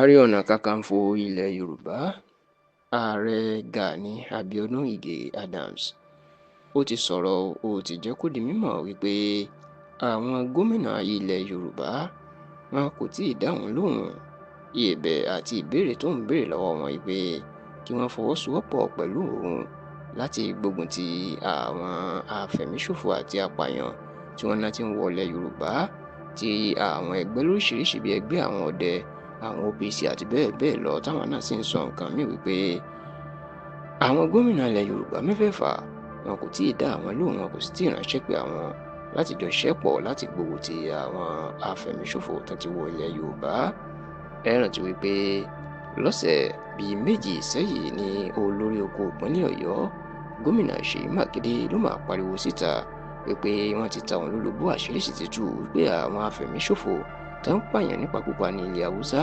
Ààrẹ Ọ̀nà Kakanfò ilẹ̀ Yorùbá, Ààrẹ Gani Abiodun Ige Adams, ó ti sọ̀rọ̀, ó ti jẹ́ kó di mímọ̀ wípé àwọn gómìnà ilẹ̀ Yorùbá wọn kò tí ì dá òun lóhùn ẹ̀bẹ̀ àti ìbéèrè tó ń béèrè lọ́wọ́ wọn wípé kí wọ́n fọwọ́sowọ́pọ̀ pẹ̀lú òun láti gbógun ti àwọn afẹ̀míṣòfò àti apààyàn tí wọ́n náà ti ń wọlé Yorùbá, tí àwọn ẹgbẹ́ lóríṣiríṣi bíi ẹgbẹ́ àwọn ọdẹ, àwọn OPC àti bẹ́ẹ̀ bẹ́ẹ̀ lọ, táwọn náà sì ń sọ nǹkan míì wípé àwọn gómìnà ilẹ̀ Yorùbá mẹ́fẹ̀ẹ̀fà wọn kò tí ì dá àwọn lóhùn, wọn kò sì tí ì ránṣẹ́ pé àwọn láti jọ ṣẹ́pọ̀ láti gbógun ti àwọn afẹ̀míṣòfò tó ti wọ ilẹ̀ Yorùbá. Ẹ rántí wípé lọ́sẹ̀ bíi méjì sẹ́yìn ní olórí oko ìpínlẹ̀ Ọ̀yọ́, gómìnà Ṣèyí Mákindé, ló máa pariwo síta wípé wọ́n ti ta òun lólobó, àṣírí sì ti tú wípé àwọn afẹ̀míṣòfò tó ń pààyàn nípakúpa ní ilẹ̀ Haúsá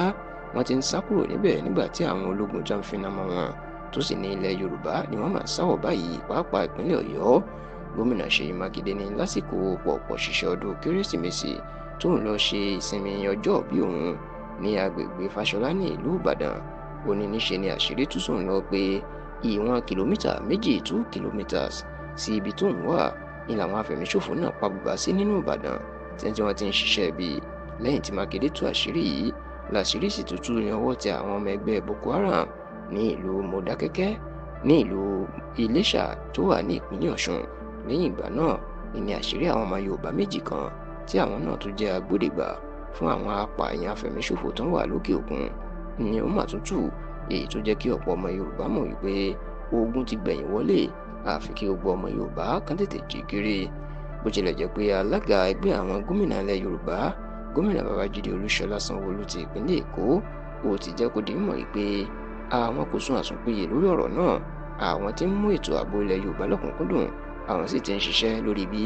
wọ́n ti ń sá kúrò níbẹ̀ nígbà tí àwọn ológun tó ń finá mọ́ wọn, tó sì ní ilẹ̀ Yorùbá ni wọ́n máa sáwọ̀ báyìí, pàápàá ìpínlẹ̀ Ọ̀yọ́. Gómìnà Ṣèyí Mákindé ní lásìkò pọ̀pọ̀ ṣiṣẹ́ ọdún Kérésìmesì tó ń lọ ṣe ìsinmi ọjọ́ bí òun ní agbègbè Fáṣọlá ní ìlú Ìbàdàn, ó ní níṣe ni àṣírí tú sóun lọ pé ìwọ̀n kìlómítà 2, 2 kilometers sí ibi tó ń wà ní làwọn afẹ̀míṣòfò náà pa bùbá sí nínú Ìbàdàn tí wọ́n ti ń ṣiṣẹ́ bíi. Lẹ́yìn tí Mákindé tú àṣírí yìí, làṣírí sì tútù ní ọwọ́ tẹ àwọn ọmọ ẹgbẹ́ Boko Haram ní ìlú Mọdákẹ́kẹ́ ní ìlú Iléṣà tó wà ní ìpínlẹ̀ Ọ̀ṣun. Lẹ́yìn ìgbà náà ní àṣírí àwọn ọmọ Yorùbá méjì kan tí àwọn náà tún jẹ́ agbódegbà fún àwọn apààyàn afẹ̀míṣòfò tó ń wà lókè òkun ni ó mà tún tù, èyí tó jẹ́ kí ọ̀pọ̀ ọmọ Yorùbá mọ̀ wípé ogun ti gbẹ̀yìn wọlé, àfi kí gbogbo ọmọ Yorùbá kan tètè jí kiri. Bó tilẹ̀ jẹ́ pé alága ẹgbẹ́ àwọn gómìnà ilẹ̀ Yorùbá, gómìnà Babájídé Olúṣọlá Sanwó-Olú ti ìpínlẹ̀ Èkó, ó ti jẹ́ kó di mímọ̀ wípé àwọn kò sún àsùnpìyè lórí ọ̀rọ̀ náà, àwọn tí ń mú ètò ààbò ilẹ̀ Yorùbá lọ́kùnkúndùn, àwọn sì ti ń ṣiṣẹ́ lórí bí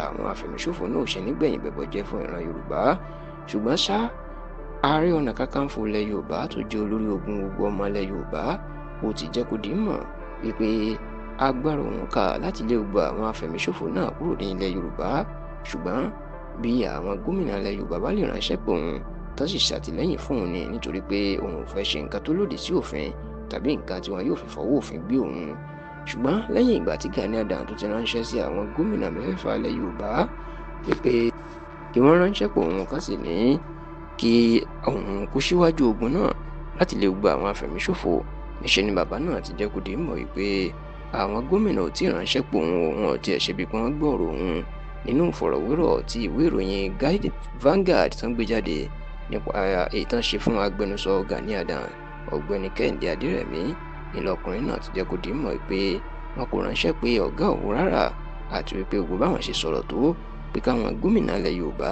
àwọn afẹ̀míṣòfò náà ṣe nígbẹ̀yìn bẹ̀bọ̀ jẹ́ fún ìran Yorùbá. Ṣùgbọ́n ṣá, Ààrẹ Ọ̀nà Kakanfò ilẹ̀ Yorùbá tó jẹ́ olórí ogun gbogbo ọmọ ilẹ̀ Yorùbá, ó ti jẹ́ kó di mímọ̀ wípé agbára òun kà láti lé gbogbo àwọn afẹ̀míṣòfò náà kúrò ní ilẹ̀ Yorùbá. Ṣùgbọ́n bí àwọn gómìnà ilẹ̀ Yorùbá bá lè ránṣẹ́ pé òun tó sì ṣàtìlẹ́yìn fún òun ni, nítorí pé òun ò fẹ́ ṣe nǹkan tó lòdì sí òfin tàbí nǹkan tí wọn yóò fi fọwọ́ òfin gbé òun. Ṣùgbọ́n lẹ́yìn ìgbà tí Gani Adams tó ti ránṣẹ́ sí àwọn gómìnà mẹ́fẹ̀ẹ̀fà ilẹ̀ Yorùbá wípé kí wọ́n ránṣẹ́ pé òun kan sì ní kí òun kó síwájú ogun náà láti lè gba àwọn afẹ̀míṣòfò, níṣẹ́ ni bàbá náà ti jẹ́ kó di mọ̀ wípé àwọn gómìnà ò tí ì ránṣẹ́ pé òun, òun ò tiẹ̀ ṣe bí pé wọ́n gbọ́rọ̀ òun. Nínú ìfọ̀rọ̀wérọ̀ tí ìwé ìròyìn Vanguard tán gbé jáde nípa ìtàn ṣe fún agbẹnusọ Gani Adams, ọ̀gbẹ́ni Kẹ́hìndé Adérẹ̀mí, ìlọkùnrin náà ti jẹ́ kó di mọ̀ pé wọn kò ránṣẹ́ pé ọ̀gá òun rárá, àti wípé gbogbo báwọn ṣe sọ̀rọ̀ tó pé káwọn gómìnà ilẹ̀ Yorùbá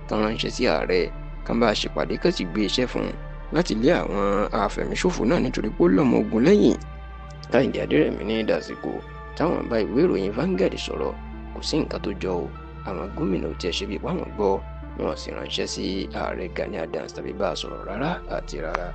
tán ránṣẹ́ sí ààrẹ kán bá ṣèpàdé kán sì gbé iṣẹ́ fún un láti lé àwọn afẹ̀míṣòfò náà nítorí pé ó lọ́mọ ogun lẹ́yìn. Kẹ́hìndé Adérẹ̀mí ní dàsìkò táwọn bá ìwé ìròyìn Vanguard sọ̀rọ̀, kò sí nǹkan tó jọ o, àwọn gómìnà ò tiẹ̀ ṣe bí páwọn gbọ́, wọn sì ránṣẹ́ sí ààrẹ Gani Adams tàbí bá a sọ̀rọ̀ rárá àti rárá.